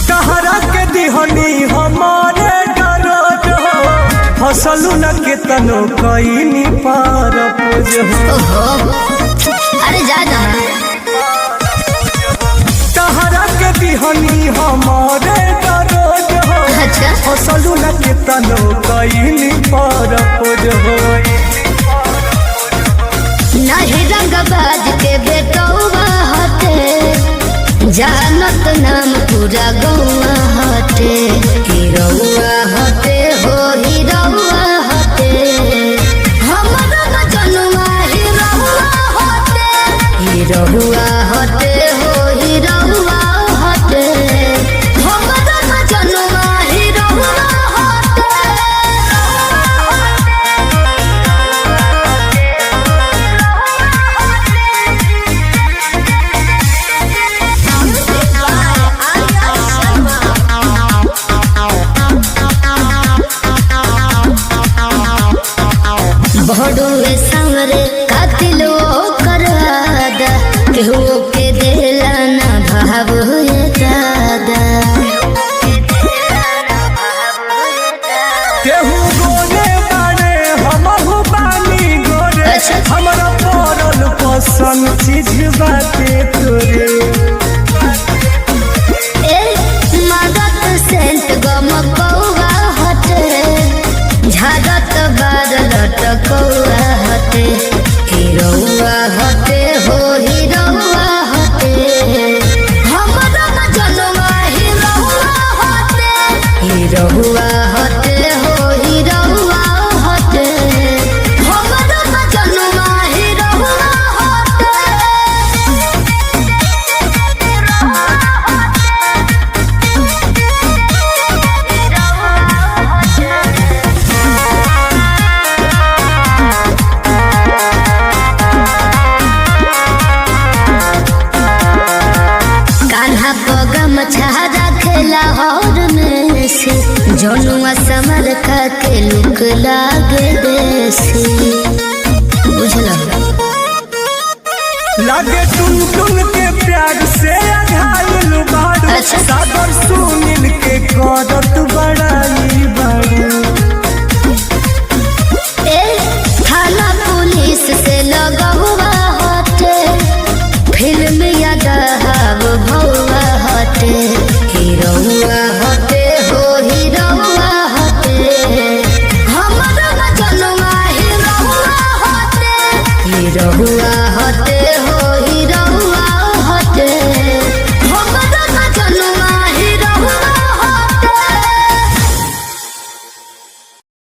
तहरा के दिहनी हमारे डरोज हो, फसलू न के तनो कईनी पार पुज हो। ओहो, अरे जा जा। तहरा के दिहनी हमारे डरोज हो, अच्छा। फसलू न के तनो कईनी पार पुज हो। नाही रंगबाज के बेटौवा हटे, जानत नाम पूरा गौवा हटे। हीरौआ हटे हो, हीरौआ हटे, हमरो मजनुआ हीरौआ हटे। हीरौआ हटे हो, हीरौआ हटे, हमरो मजनुआ हीरौआ हटे। बड़ुए सांवरे कातिल ओ करादा, केहू के देला ना भाव ये दादा। केहू गोरे बारे हमहु बानी गोरे। अच्छा। हमरा पड़ल पसंद चीज बाटे तोरे। ए मगत सेंट गम कौआ हटे, झागत बार लटकौआ हटे। हीरौआ हटे हो, हीरौआ हटे, हमरो मजनुआ हीरौआ हटे। हीरौआ हटे हो, हीरौआ हटे, हमरो मजनुआ हीरौआ हटे। कान्हा पगम रखेला हर में से, जनुआ समर का के लुक लागे देसी, बुझल। लागे टुन टुन के प्यार से अघायल बाड़ू। अच्छा। सागर सुनील के करत बड़ाई बाड़ू। ए थाना पुलिस से लगहुआ हटे, फिल्म याद भौआ हटे। हीरौआ हटे हो, हीरौआ हटे, हमरो मजनुआ हीरौआ हटे। हीरौआ